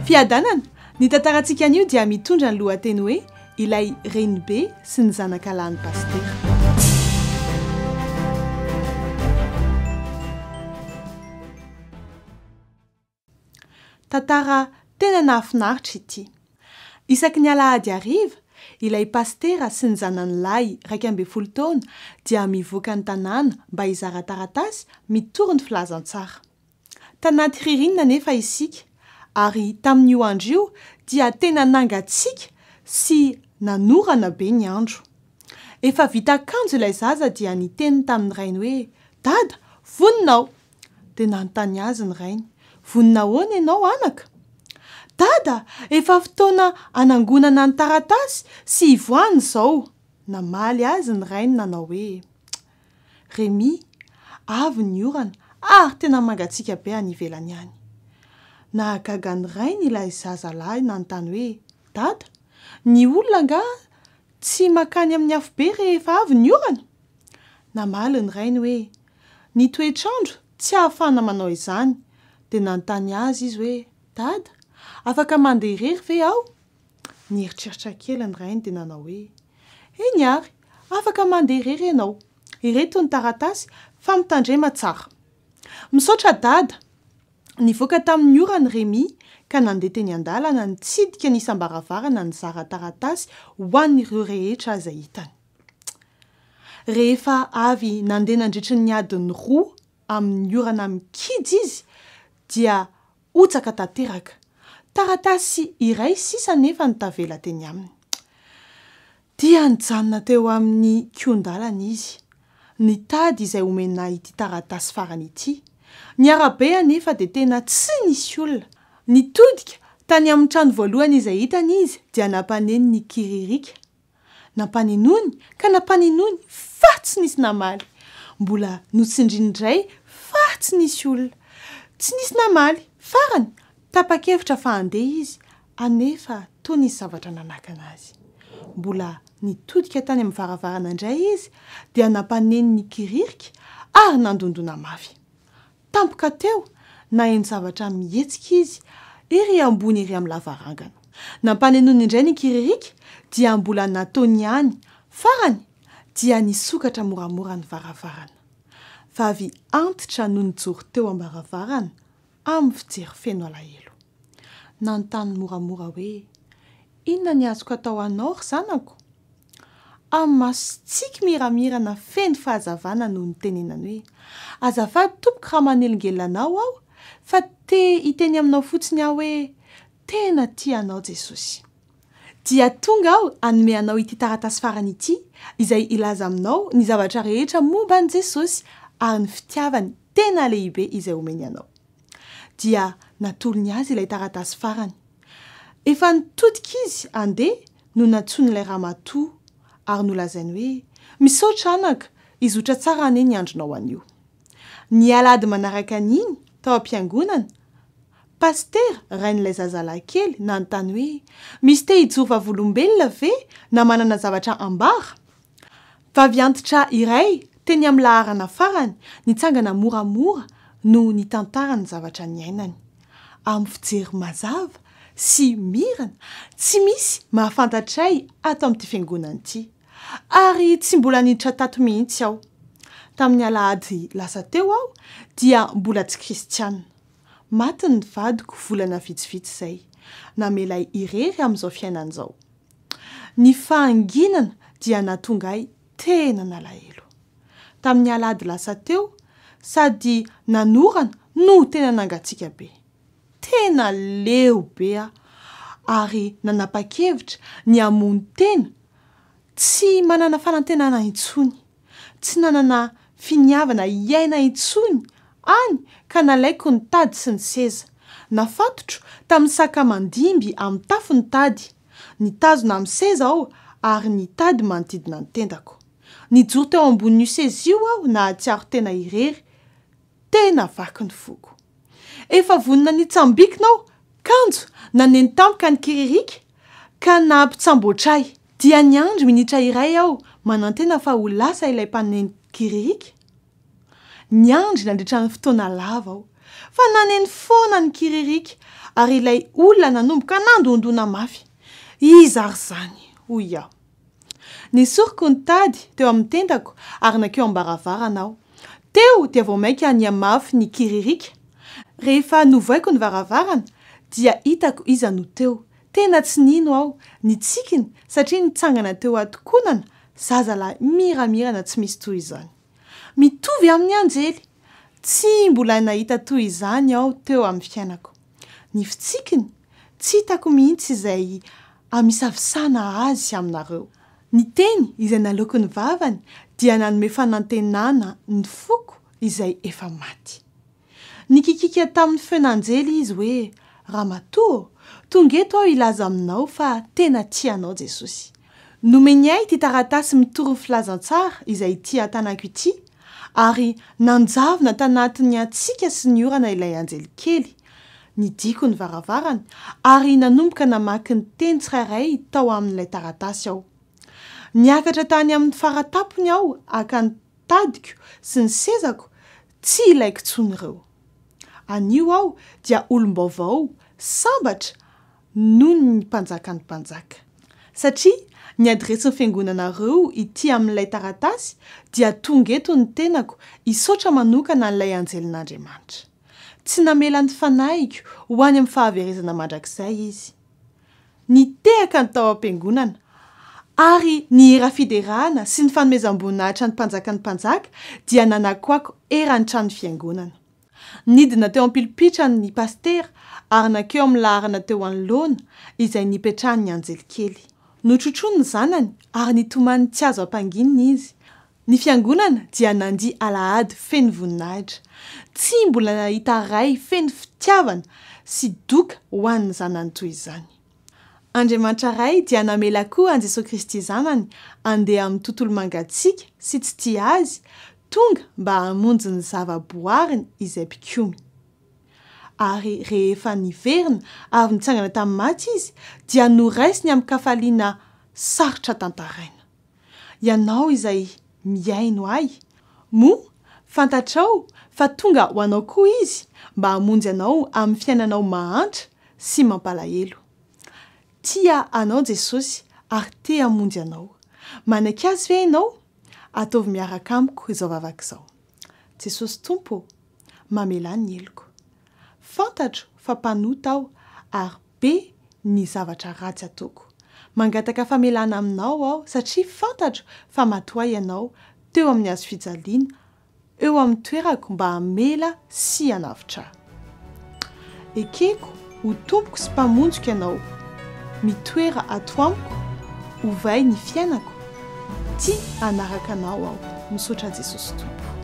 Fiadanana, Ny tantarantsika anio dia mitondra ny lohateny hoe Ilay Renibe sy ny zanakalahin'ny Pasitera. Tantara tena nahafinaritra ity. Isaky ny alahady hariva, ilay pasitera sy ny zanany lahy 11 taona dia mivoaka ny tanàna mba hizara taratasy mitory ny filazantsara. Tanaty ririnina anefa isika ary tamin'io andro io dia tena nangatsiaka sy nanorana be ny andro. Efa vita akanjo ilay zaza dia niteny tamin'ny rainy hoe, Dada, vonona aho! Dia nanontany azy ny rainy, Vonona ahoana ianao anaka? Dada, efa fotoana hanangonana ny taratasy sy hivoahana izao! Namaly azy ny rainy nanao hoe, Rémi, avy ny orana ary tena mangatsiaka be any ivelany any. Nahagaga ny rainy ilay zazalahy nanontany hoe, Dada, ny olona angaha tsy mankany amin'ny afobe rehefa avy ny orana? Namaly ny rainy hoe, Ny toetr'andro tsy ahafahana manao izany. Dia nanontany azy izy hoe, Dada, afaka mandeha irery ve aho? Nieritreritra kely ny rainy dia nanao hoe, Eny ary, afaka mandeha irery ianao. Ireto ny taratasy fa mitandrema tsara. Misaotra Dada! Nivoaka tamin'ny orany Rémi ka nandeha teny an-dalana nitsidika ny isam-baravarana nizara taratasy ho an'ireo rehetra izay hitany. Rehefa avy nandeha nandritry ny adiny roa amin'ny orana mikija izy dia hotsaka tanteraka. Taratasy iray sisa anefa no tavela teny aminy. Dia nijanona teo amin'ny kihon-dalana izy, nitady izay homena ity taratasy farany ity. Ny arabe anefa dia tena tsy nisy olona. Nitodika tany amin'ny trano voalohany izay hitany izy dia nampaneno ny kiririka. Nampanenoiny ka nampanenoiny fa tsy nisy namaly. Mbola notsindriny indray fa tsy nisy olona. Tsy nisy namaly. Farany, tapa-kevitra fa handeha izy, anefa toa nisy zavatra nanakana azy. Mbola nitodika tany amin'ny varavarana indray izy dia nampaneno ny kiririka ary nandondona mafy. Tampoka teo, naheno zavatra mihetsika izy, ery ambony ery amin'ny lavarangana. Nampanenoiny indray ny kiririka, dia mbola nataony ihany. Farany, dia nisokatra moramora ny varavarana. Vavy antitra no nijoro teo am-baravarana, amin'ny fijery feno alahelo. Nanontany moramora hoe, Inona ny azoko atao anao, ry zanako? Amin'ny maso tsiky miramirana feno fahazavana no nitenenany hoe, Azafady tompoko raha manelingelina anao aho, fa te hiteny aminao fotsiny aho hoe, tena tia anao Jesosy. Dia tonga aho hanome anao ity taratasy farany ity, izay hilaza aminao ny zavatra rehetra momba an'i Jesosy ary ny fitiavany tena lehibe izay omeny anao. Dia natolony azy ilay taratasy farany. Efa nitodika izy handeha no nantsoin'ilay ramatoa ary nolazainy hoe, Misaotra anaka, hizotra tsara anie ny andronao anio. Ny alahady manaraka an'iny, tao am-piangonana, pasitera, rain'ilay zazalahy kely, nanontany hoe, Misy te hijoro vavolombelona ve na manana zavatra ambara? Vavy antitra iray teny amin'ny laharana farany nitsangana moramora no nitantara ny zavatra niainany. Amin'ny fijery mazava sy mirana, tsy misy mahafantatra ahy ato amin'ity fiangonana ity. Ary tsy mbola niditra tato mihitsy aho. Tamin'ny alahady lasa teo aho dia mbola tsy kristiana. Maty ny vadiko volana vitsivitsy izay. Namela ahy irery amin'izao fiainana izao. Ny fahanginana dia nahatonga ahy tena nalahelo. Tamin'ny alahady lasa teo, sady nanorana no tena nangatsiaka be. Tena leo be aho ary nanapa-kevitra ny hamono tena, tsy manana fanantenana intsony. Tsy nanana finiavana hiaina intsony any ka nalaiko ny tady sy ny seza. Nafatotro tamin'ny sakamandimby amin'ny tafo ny tady. Nitazona amin'ny seza aho ary ny tady manodidina ny tendako. Nijoro teo ambonin'io seza io aho nahatsiaro tena irery, tena vaky ny foko. Efa vonona nitsambikina aho kanjo naneno tampoka ny kiririka ka nampitsamboatra ahy. Dia niandry minitra iray aho manantena fa ho lasa ilay mpaneno kiririka. Niandry nandritra ny fotoana lava aho. Fa naneno foana ny kiririka ary ilay olona nanomboka nandondona mafy. Iza ary izany? hoy aho. Nesoriko ny tady teo amin'ny tendako ary nankeo am-baravarana aho. Teo dia vao mainka nihamafy ny kiririka. Rehefa novohaiko ny varavarana dia hitako iza no teo. Tena tsy nino aho ny tsikiny satria nitsangana teo an-tokonana zazalahy miramirana tsy misy toy izany. Mitovy amin'ny anjely! Tsy mbola nahita toy izany aho teo amin'ny fiainako. Ny fitsikiny, tsy hitako mihitsy izay amisavisana azy aminareo. Ny teny izay naloaky ny vavany dia nanome fanantenana ny foko izay efa maty. Nikikika tamin'ny feon'anjely izy hoe, Ramatoa ô, tonga eto aho hilaza aminao fa tena tia anao Jesosy. Nomeny ahy ity taratasy mitory ny filazantsara izay ity an-tanako ity, ary nanjavona tanatin'ny hatsiaka sy ny orana ilay anjely kely. Nidiako ny varavarana, ary nanomboka namaky ny teny tsirairay tao amin'ilay taratasy aho. Niakatra tany amin'ny fara-tampony aho haka ny tadiko sy ny sezako, tsy ilaiko intsony ireo. Anio aho dia olom-baovao, sambatra noho ny mpanjakan'ny mpanjaka. Satria ny adiresin'ny fiangonanareo ity amin'ilay taratasy dia tonga eto ny tenako hisaotra manokana an'ilay anjelin'Andriamanitra. Tsy namela ny fanahiko ho any amin'ny fahaverezana mandrakizay izy. Nitehaka ny tao am-piangonana, ary ny hira fiderana sy ny fanomezam-boninahitra ny Mpanjakan'ny mpanjaka dia nanakoako eran'ny trano fiangonana. Nidina teo am-pilipitra ny pasitera ary nankeo amin'ny laharana teo anoloana izay nipetrahan'ny anjely kely. Notrotroiny ny zanany ary nitomany tsy azo ampanginina izy. Ny fiangonana dia nandia alahady feno voninahitra. Tsy mbola nahita ray feno fitiavana sy doka ho an'ny zanany toy izany. Andriamanitra Ray dia namela koa an'i Jesoa Kristy Zanany handeha amin'ny tontolo mangatsiaka sy tsy tia Azy, tonga mba hamonjy ny zava-boariny izay mpikomy. Ary rehefa niverina avy nitsangana tamin'ny maty Izy dia noraisiny amin-kafaliana sarotra tantaraina. Ianao izay mihaino ahy, moa fantatrao fa tonga ho anao koa Izy mba hamonjy anao amin'ny fiainanao mahantra sy mampalahelo. Tia anao Jesosy ary te hamonjy anao. Manaiky Azy ve ianao? Ataovy miaraka amiko izao vavaka izao. Jesosy Tompo ô, mamelà ny heloko. Fantatro fa mpanota aho ary be ny zavatra ratsy ataoko. Mangataka famelana aminao aho satria fantatro fa maty ho ahy ianao teo amin'ny hazo fijaliana eo amin'ny toerako mba hamela sy hanavotra ahy. Ekeko ho Tompoko sy Mpamonjiko ianao. Mitoera ato amiko, ovay ny fiainako. Tia hanaraka anao aho. Misaotra Jesosy Tompo.